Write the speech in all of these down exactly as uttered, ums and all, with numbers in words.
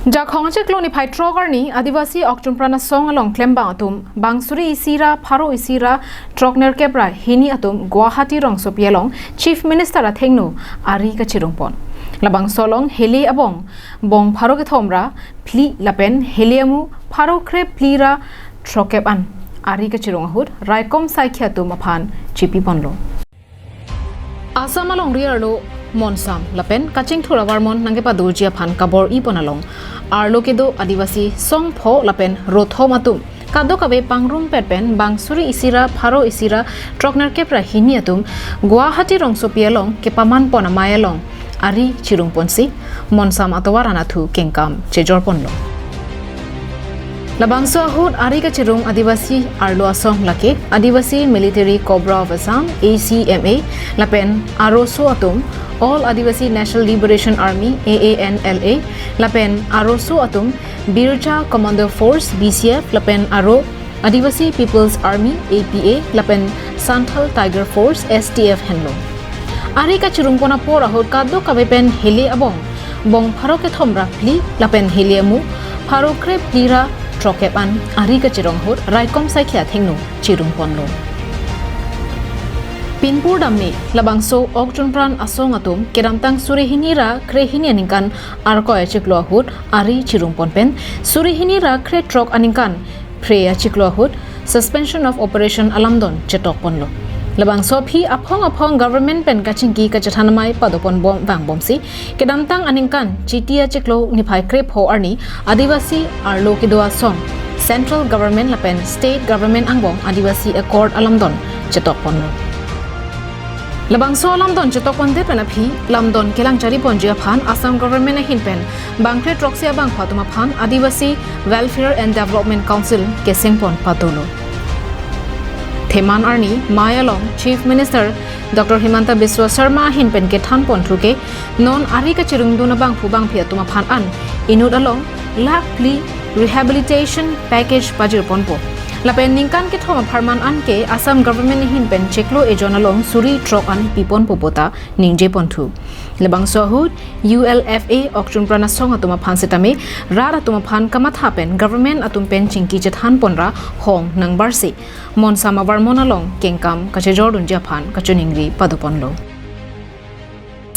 Jakhong achiklo niphai throk arni Adivasi Okchunpran Asong along klembang atum bang suri isi ra pharo isi ra throk nerkep ra hini atum Guwahati rongsopi along Chief Minister athengno ari kachirungpon. Labangso along heli abong bong pharo kethom ra phli lapen heli amu pharo kre phli ra throkkep an ari kachirung ahut raikom saikhi atum aphan chipiponlo. Assam alongri arlo Monsam lapen kachingthur avarmon nangkepadoji aphan kabor-ipon along arlo kedo Adivasi song pho lapen rothom atum kadokave pangrumpet pen bang suri isi ra pharo isi ra throk nerkep ra hini atum Guwahati rongsopi along kepamanpon amei along ari chirungponsi Monsam atovar anatthu kengkam chejorponlo. Labangso ahut ari kachirung Adivasi arlo asong lake Adivasi Military Cobra of Assam, A C M A, lapen aroso atum All Adivasi National Liberation Army, A A N L A, lapen aroso atum Birja Commander Force, B C F, lapen aro Adivasi People's Army, A P A, lapen Santhal Tiger Force, S T F henlo. Ari kachirungpon apor ahut kadokave pen heli abong bong pharo kethom ra phli lapen heli amu pharo kre phli ra throkkep an ari kachirung ahut raikom saikhi athengno chirungponlo. Pinpur damme labangso Okchunpran Asong atum kedamtang suri hini ra kre hini aningkan Arkoi achiklo ahut ari chirungpon pen suri hini ra kre throk aningkan phre achiklo ahut Suspension of Operation alamdon chetokponlo. Labangso aphi aphong aphong government pen kachingki kachethan amei padoponbom vangbomsi kedamtang aningkan Chiti achiklo niphai kre pho arni Adivasi arlo kedo asong Central Government lapen State Government angbong Adivasi Accord alamdon chetokponlo. Labangso alamdon chetokpondet pen aphi lamdon kelang chariponji aphan Assam Government ahin pen bang kre throksi abangphu atum aphan Adivasi Welfare and Development Council kesengpon padulo. Theman arni mei along Chief Minister Doctor Himanta Biswa Sarma ahin pen kethanponthu ke non ari kachirungdun abangphu bangphi atum aphan an inut along lakh phli rehabilitation package pajirponpo. Lapen ningkan kethom apharman an ke Assam Government ahin pen chiklo ejon along suri throk an piponpo puta ningjeponthu. Labangso ahut U L F A Okchunpran Asong atum aphan sitame rat atum aphan kamatha pen government atum pen chingki chethanpon ra hong nangbarsi Monsam avarmon along kengkam kachejordunji aphan kachiningri padoponlo.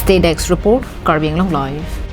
State Desk Report, Karbi Anglong Live.